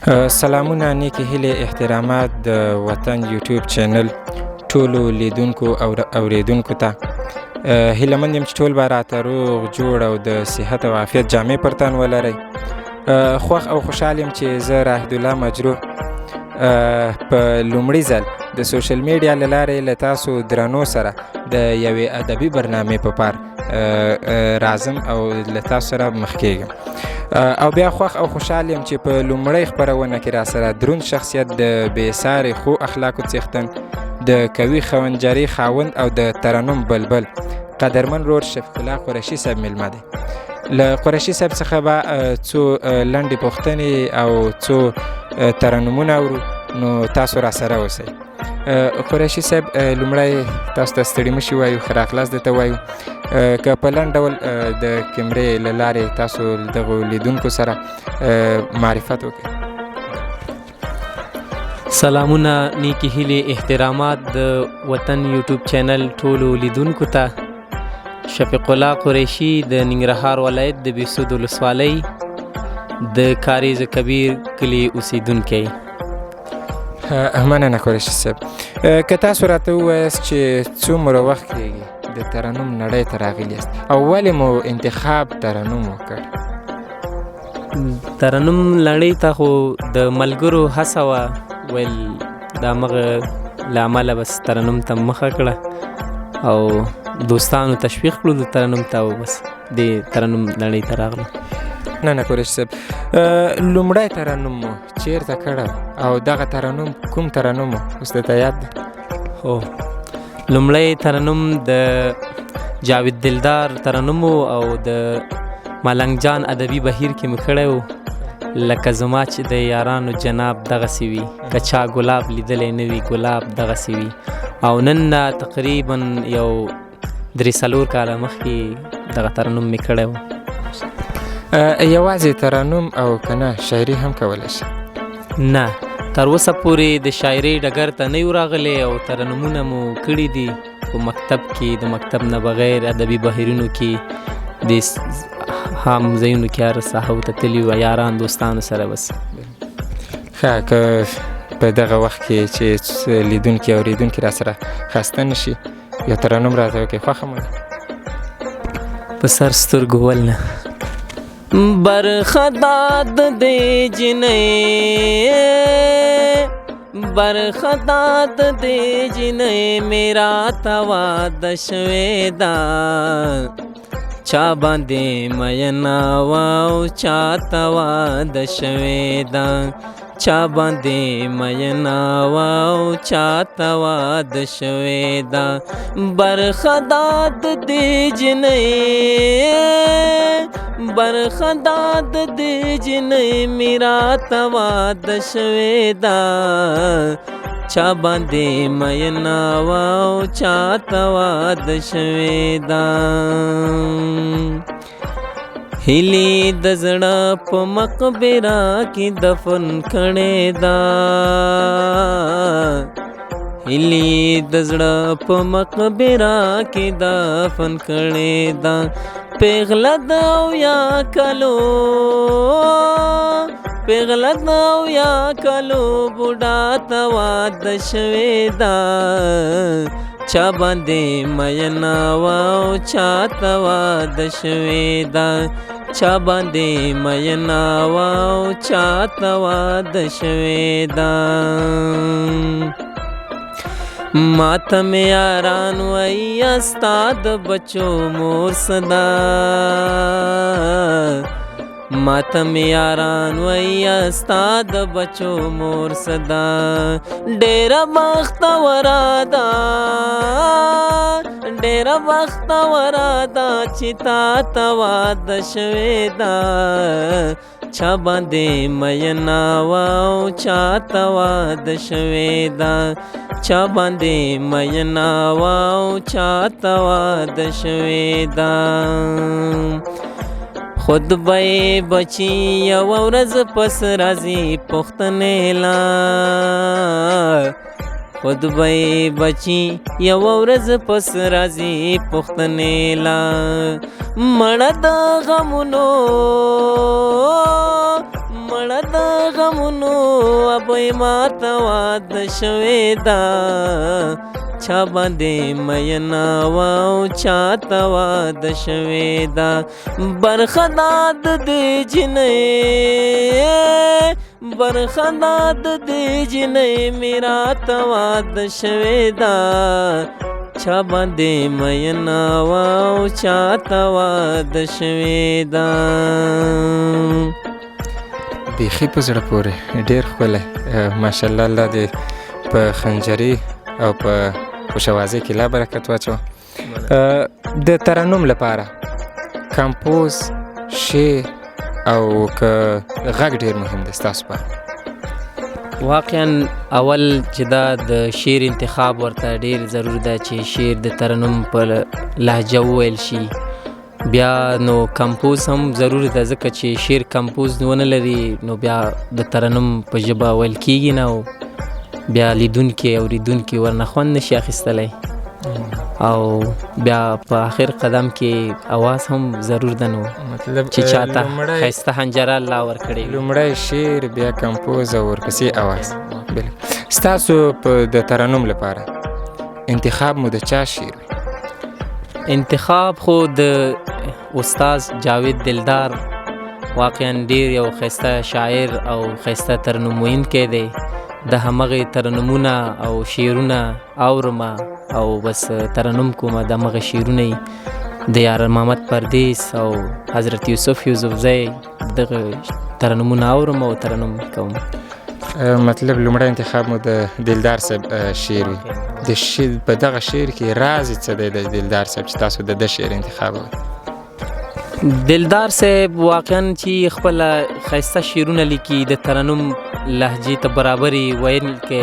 سلامونه، نیکې هیلې، احترامات د وطن یوټیوب چینل ټولو لیدونکو او اوریدونکو ته. هیله مند یم چې ټول به راته روغ جوړ او د صحت او عافیت جامې پر تن ولرئ. خوښ او خوشحال یم چې زه راحدالله مجروح په لومړي ځل د سوشل میډیا له لارې له تاسو درنو سره د یوې ادبي برنامې په پار راځم او له تاسو سره مخ کېږم. او بیا خوښ او خوشحال یم چې په لومړۍ خپرونه کې را سره دروند شخصیت، د بې ساري ښو اخلاقو څښتن، د قوي خونجري خاوند او د ترنم بلبل قدرمن ورور شفیق الله قریشي صاحب میلمه دی. له قریشي صاحب څخه به څو لنډې پوښتنې او څو ترنمونه اورو، نو تاسو را سره اوسئ. قریشي صاحب، لومړی تاسو ته ستړي مشي وایو، ښه راغلاست درته وایو. که په لنډ ډول د کمرې له لارې تاسو دغو لیدونکو سره معرفت وکړئ. سلامونه، نیکې هیلې، احترامات د وطن یوټیوب چینل ټولو لیدونکو ته. شفیق الله قریشي د ننګرهار ولایت د بیسود ولسوالۍ د کاریز کبیر کلي اوسیدونکی. مننه قریشي صاحب. که تاسو راته ووایاست چې څومره وخت کېږي د ترنم نړۍ ته راغلي یاست او ولې مو انتخاب ترنم وکړ؟ ترنم لړۍ ته خو د ملګرو هڅه وه، ویل د همغه له امله بس ترنم ته مخه کړه او دوستانو تشویق کړو د ترنم ته، او بس دې ترنم نړۍ ته راغلو. نه قریشي صاحب، لومړی ترنم مو چیرته کړی او دغه ترنم کوم ترنم و، اوس درته یاد دی؟ هو، لومړی ترنم د جاوید دلدار ترنم و او د ملنګ جان ادبي بهیر کې مې کړی و. لکه زما چې د یارانو جناب دغسې وي، که چا ګلاب لیدلی نه وي ګلاب دغسې وي. او نن نه تقریبا یو 3-4 کاله مخکې دغه ترنم مې کړی و. یوازې ترنم او که نه شاعري هم کولی شي؟ نه، تر اوسه پورې د شاعرۍ ډګر ته نه یو راغلی او ترنمونه مو کړي دي په مکتب کې، د مکتب نه بغیر ادبي بهیرونو کې، د هم ځایونو کې هر ساحو ته تللي وو، یاران دوستانو سره بس. ښه، که په دغه وخت کې چې لیدونکي او اورېدونکي را سره خسته نه شي یو ترنم راته وکړئ، خوښه مو ده. په سر سترګو ول نه برخه داد دې جنۍ، برخه داد دې جنۍ، میرا ته واده شوې ده، چا باندې مینا وه او چا ته واده شوې ده، چا باندې مینا وه او چا ته واده شوې ده، برخه داد دې جنۍ، برخه داد دې جنۍ، میرا ته واده شوې ده، چا باندې مینا وه او چا ته واده شوې ده. هیلې د زړه په مقبره کې دفن کړې ده، هیلې د زړه په مقبره کې دفن کړې ده، پیغله د 70 کلو، پیغله د 70 کلو بوډا ته واده شوې ده، چا باندې مینا وه او چا ته واده شوې ده، چا باندې مینا وه او چا ته واده شوې ده. ما ته مې یاران وایي ستا د بچو مور صدا، ما ته مې یاران وایي ستا د بچو مور صدا، ډېره بختوره ده، ډېره بختوره ده چې تا ته واده شوې ده، چا باندې مینا وه او چا ته واده شوې ده، چا باندې مینا وه او چا ته واده شوې ده. خود به یې بچي یوه ورځ پس راځي پوښتنې لا، خود به یې بچي یوه ورځ پس راځي پوښتنې لا، مړه د غمونو، مړه د غمونو ابوی ماته واده شوې ده، چا باندې مینا وه او چاته واده شوې ده. برخه دا د دې جینۍ، برخه دا د دې جینۍ مې راته واده شوې ده، چا باندې مینا وه او چاته واده شوې ده. بیخي په زړه پورې، ډېر ښکلی، ماشاءالله. الله دې په خنجري او په خوشوازۍ کې لا برکت واچوه. د ترنم لپاره کمپوز، شعر او که غږ ډېر مهم دی ستاسو په؟ واقعا اول چې دا د شعر انتخاب ورته ډېر ضرور ده چې شعر د ترنم په لهجه وویل شي. بیا نو کمپوز هم ضرور ده، ځکه چې شعر کمپوز ونه لري نو بیا د ترنم په ژبه ویل کېږي نه، او بیا لیدونکي اورېدونکي ورنه خوند نشي اخیستلی. او بیا په آخر قدم کې اواز هم ضرور ده، نو مطلب چې چاته ښایسته حنجره الله ورکړې وي. لومړی شعر، بیا کمپوز او ورپسې اواز. بله ستاسو په د ترنم لپاره انتخاب مو د چا شعر وي؟ انتخاب خو د استاد جاوید دلدار، واقعا ډېر یو ښایسته شاعر او ښایسته ترنم ویونکی دی. د همغې ترنمونه او شعرونه اورمه او بس ترنم کومه، د همغه شعرونه یې د یار محمد پردیس او حضرت یوسف یوسفزی دغه ترنمونه اورم او ترنم کوم. مطلب لومړی انتخاب مو د دلدار صاحب شعر وي. د شعر په دغه شعر کې راز یې څه دی د دلدار صاحب چې تاسو د ده شعر انتخابوئ؟ دلدار صاحب واقعا چې خپله ښایسته شعرونه لیکي، د ترنم لهجې ته برابرې ویل کې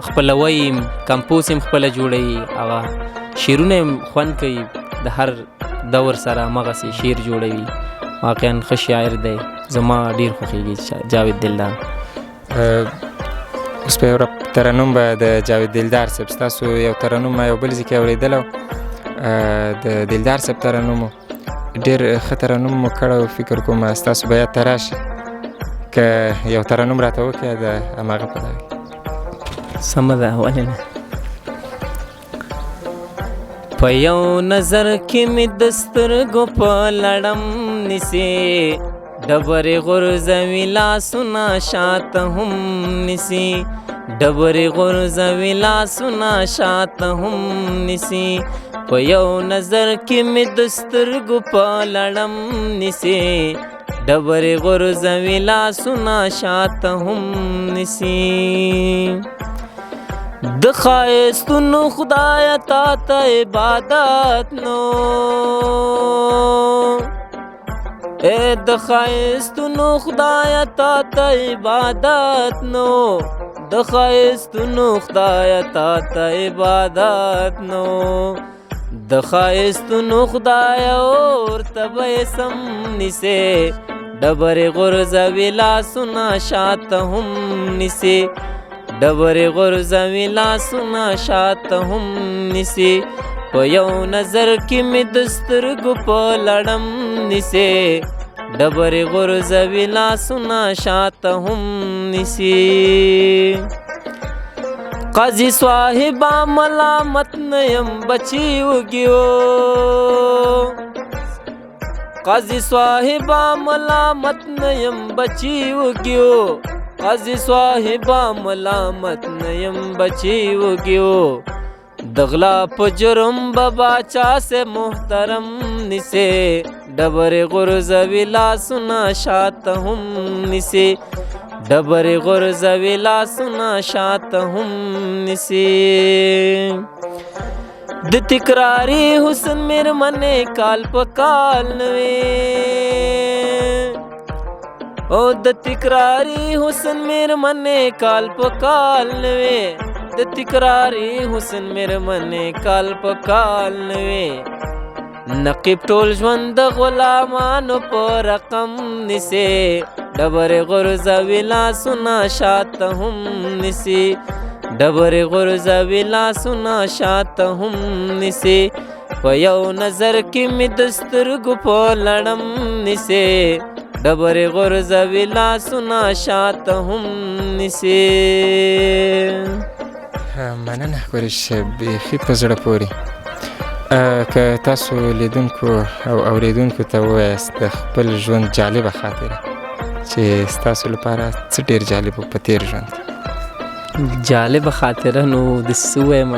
خپله وایي، کمپوز یې هم خپله جوړوي، هغه شعرونه یې هم خوند کوي، د هر دور سره همغسې شعر جوړوي. واقعا ښه شاعر دی، زما ډېر خوښېږي جاوید دلدار. اوس په یو ترنم به د جاوید دلدار صاحب ستاسو یو ترنم ما یو بل ځای کې اورېدلی، د دلدار صاحب ترنم و، ډېر ښه ترنم مو کړی و، فکر کوم ستاسو به یاد ته راشي. که یو ترنم راته وکړې د هماغه په دغه کې. سمه ده، ولې نه. په یو نظر کې مې د سترګو په لړم نیسي، ډبرې غورځوي لاسونه شاته هم نیسي، ډبرې غورځوي لاسونه شاته هم نیسي. په یو نظر کې مې د سترګو په لړم نیسي، ډبرې غورځوي لاسونه شاته هم نیسي. د ښایستونو خدایه تا ته عبادت نو، ای د ښایستونو خدایه تا ته عبادت نو، د ښایستونو خدایه تا ته عبادت نو، د ښایستونو خدایه ورته به یې سم نیسې، ډبرې غورځوي لاسونه شاته هم نیسي، ډبرې غورځوي لاسونه شاته هم نیسي. په یو نظر کې مې د سترګو په لړم نیسي، ډبرې غورځوي لاسونه شاته هم نیسي. قاضي صاحبه ملامت نه یم بچي وږیو، قاضي صاحبه ملامت نه یم بچي وږیو، قاضي صاحبه ملامت نه یم بچي وږیو، د غلا په جرم به باچا سه محترم نیسي، ډبرې غورځوي لاسونه شاته هم نیسي، ډبرې غورځوي لاسونه شاته هم نیسي. د تکراري حسن مېرمنې کال په کال نه وي، او د تکراري حسن مېرمنې کال په کال نه وي، د تکراري حسن مېرمنې کال په کال نه وي. نقیب ټول ژوند د غلامانو په رقم نیسي، ډبرې غورځوي لاسونه شاته هم نیسي، ډبرې غورځوي لاسونه شاته هم نیسي. په یو نظر کې مې د سترګو په لړم نیسي، ډبرې غورځوي لاسونه شاته هم نیسي. مننه قریش صاحب، بیخي په زړه پورې. که تاسو لیدونکو او اوریدونکو ته ووایاست د خپل ژوند جالبه خاطره چې ستاسو لپاره څه ډېر جالب و په تېر ژوند کې؟ جالبه خاطره نو داسې څه ووایم،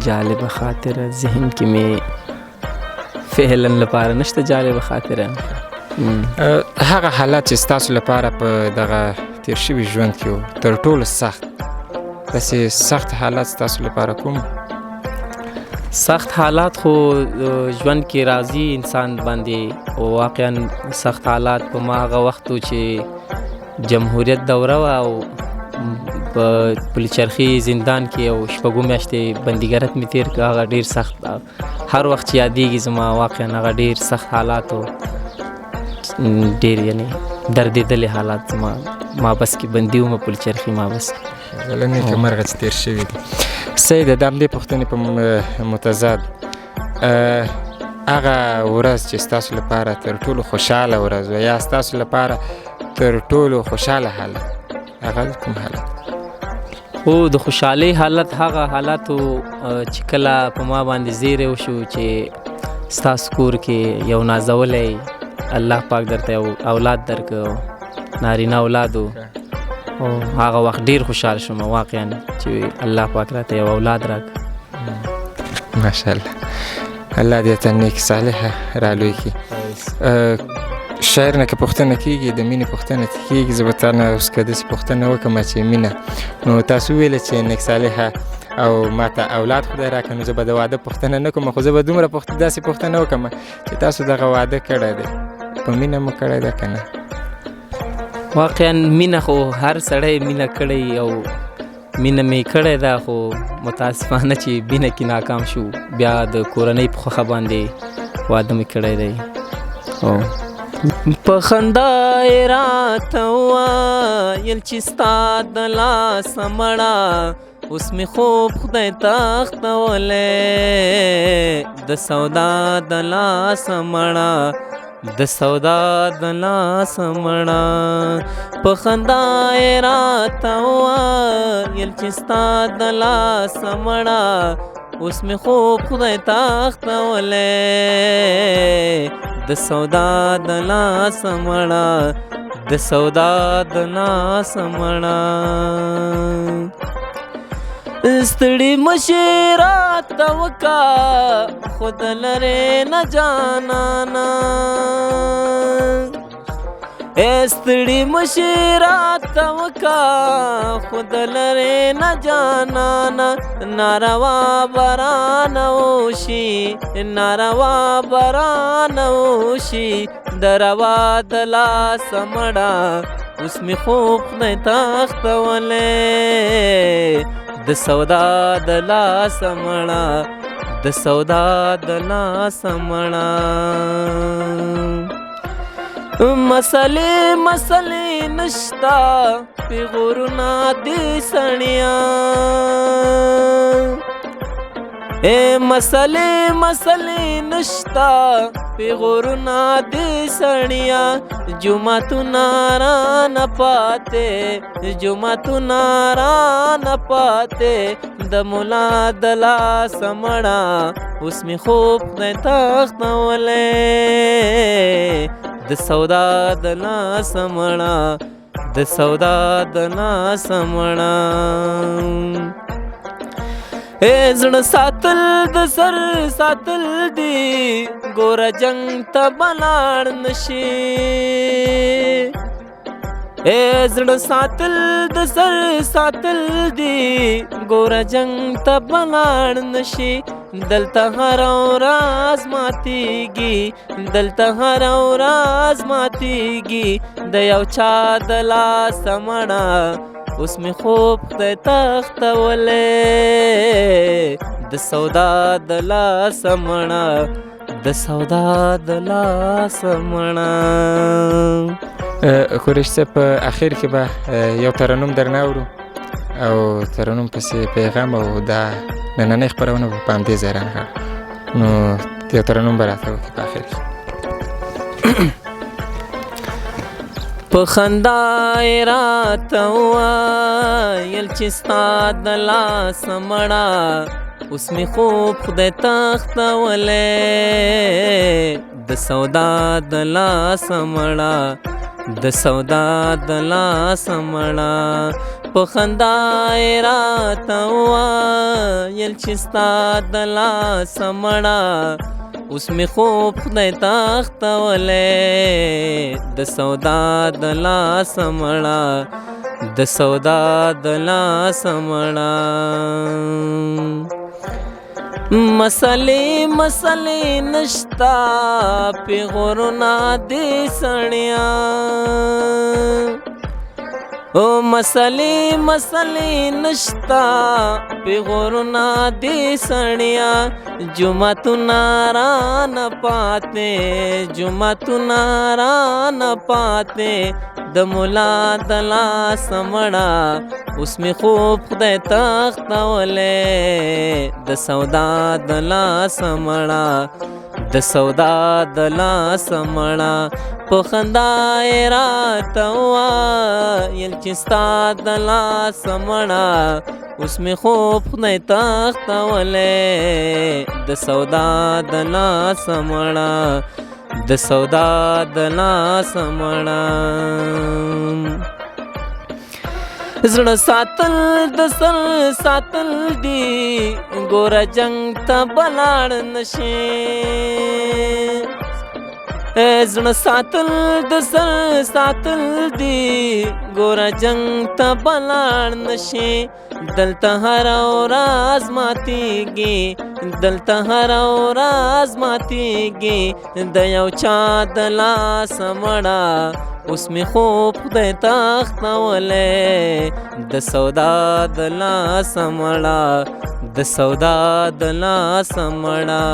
جالبه خاطره ذهن کې مې فعلا لپاره نشته جالبه خاطره. هغه حالت چې ستاسو لپاره په دغه تېر شوي ژوند کې و تر ټولو سخت، داسې سخت حالت ستاسو لپاره کوم؟ سخت حالات خو ژوند کې راځي انسان باندې، او واقعا سخت حالات په ما هغه وخت و چې جمهوریت دوره وه او په پلچرخي زندان کې او شپږو میاشتې بندیګرت مې تېر کړ. هغه ډېر سخت، هر وخت چې یادېږي زما واقعا هغه ډېر سخت حالات و، ډېر یعنې دردېدلې حالات زما. ما بس کې بندي وم پلچرخي ما بس کې. له نېکه مرغه چې تېر شوي دي. صحیح ده. د همدې پوښتنې په متضاد، هغه ورځ چې ستاسو لپاره تر ټولو خوشحاله ورځ وه یا ستاسو لپاره تر ټولو خوشحاله حالت، هغه کوم حالت؟ هو، د خوشحالۍ حالت هغه حالت و چې کله په ما باندې زیری وشو چې ستاسو کور کې یو نازولی الله پاک درته یو اولاد درکړ، نارینه اولاد و، او هغه وخت ډېر خوشحال شوم واقعا چې الله پاک راته یو اولاد راکړ. ماشاءالله، الله دې ته نیک صالح رالوی کړي. شاعر نه که پوښتنه کېږي د مینې پوښتنه ترې کېږي، زه به تا نه اوس که داسې پوښتنه وکړم چې مینه، نو تاسو وویله چې نیک صالح او ما ته اولاد خدای راکړه، نو زه به د واده پوښتنه نه کوم، خو زه به دومره داسې پوښتنه وکړم چې تاسو دغه واده کړی دی، په مینه مو کړی دی که نه؟ واقعا مینه خو هر سړی مینه کړی او مینه مې کړې ده، خو متاسفانه چې مینه کې ناکام شو، بیا د کورنۍ په خوښه باندې واده مې کړی دی. په خندا یې راته وویل چې ستا د لاسه مړه اوس مې خوب خدای تښتولی، د سودا د لاسه مړه، د سودا د لاسه مړه. په خندا یې راته وویل چې ستا د لاسه مړه اوس مې خوب خدای تښتولی، د سودا د لاسه مړه، د سودا د لاسه مړه. ستړي مشي راته وکا خو د لرې نه جانانه، ستړي مشي راته وکا خو د لرې نه جانانه، ناروا به رانه وشي، ناروا به رانه وشي، د روا د لاسه مړه اوس مې خوب خدای تښتولی، د سودا د لاسه مړه، د سودا د لاسه مړه. مسلې مسلې نشتا پیغورونه دي سړیا، اے مسلې مسلې نشتا پیغورونه دي سړیا، جوماتونه رانه پاتې، جوماتونه رانه پاتې، د مولا د لاسه مړه اوس مې خوب خدای تښتولی، د سودا د لاسه مړه، د سودا د لاسه مړه. ای زړه ساتل د سر ساتل دي، ګوره جنګ ته به لاړ نه شي، ای زړه ساتل د سر ساتل دي، ګوره جنګ ته به لاړ نه شي، دلته هره ورځ ماتېږي، دلته هره ورځ ماتېږي، د یو چا د لاسه مړه اوس مې خوب خدای تښتولی، د سودا د لاسه مړه، د سودا د لاسه مړه. قریش صاحب، په اخر کې به یو ترنم درنه اورو او ترنم پسې پیغام، او دا نننۍ خپرونه به په همدې ځای رانغاړو، نو یو ترنم به راته وکړي په اخر کې. په خندا یې راته وویل چې ستا د لاسه مړه اوس مې خوب خدای تښتولی، د سودا د لاسه مړه، د سودا د لاسه مړه. په خندا یې راته وویل چې ستا د لاسه مړه اوس مې خوب خدای تښتولی، د سودا د لاسه مړه، د سودا د لاسه مړه. مسلې مسلې نشتا پیغورونه دې سړیا، او مسلې مسلې نشتا پیغورونه دې سړیا، جوماتونه رانه پاتې، جوماتونه رانه پاتې، د مولا د لاسه مړه اوس مې خوب خدای تښتولی، د سودا د لاسه مړه، د سودا د لاسه مړه. په خندا یې راته وویل چې ستا د لاسه مړه اوس مې خوب خدای تښتولی، د سودا د لاسه مړه، د سودا د لاسه مړه. زړه ساتل د سر ساتل دي، ګوره جنګ ته به لاړ نه شې. زړه ساتل د سر ساتل دي، ګوره جنګ ته به لاړ نه شې. دلته هره ورځ ماتېږي، دلته هره ورځ ماتېږي، د یو چا د لاسه مړه اوس مې خوب خدای تښتولی، د سودا د لاسه مړه، د سودا د لاسه مړه.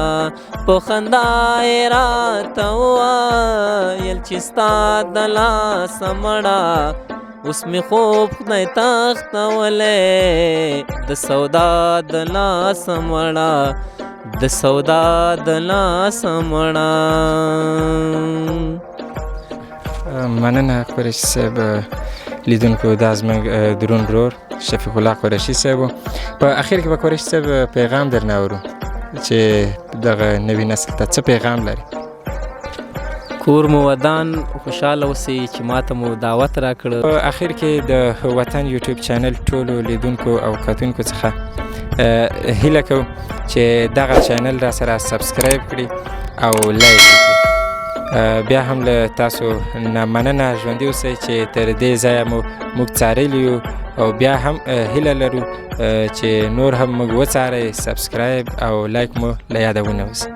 په خندا یې راته وویل چې ستا د لاسه مړه اوس مې خوب خدای تښتولی، د سودا د لاسه مړه، د سودا د لاسه مړه. مننه قریشي صاحب. لیدونکو دا زموږ درون ورور شفیق الله قریشي صاحب. په اخر کې به قریشي صاحب پیغام درنه اورو چې دغه نوي نسل ته څه پیغام لري؟ کور مو ودان، خوشحاله اوسئ چې ماته مو دعوت راکړ. په اخر کې د وطن یوټیوب چینل ټولو لیدونکو او کتونکو څخه هیله کوو چې دغه چینل را سره subscribe کړي او like کړي. بیا هم له تاسو نه مننه، ژوندي اوسئ چې تر دې ځایه مو موږ څارلي یو، او بیا هم هیله لرو چې نور هم موږ وڅارئ، subscribe او like مو له یاده ونه وځي.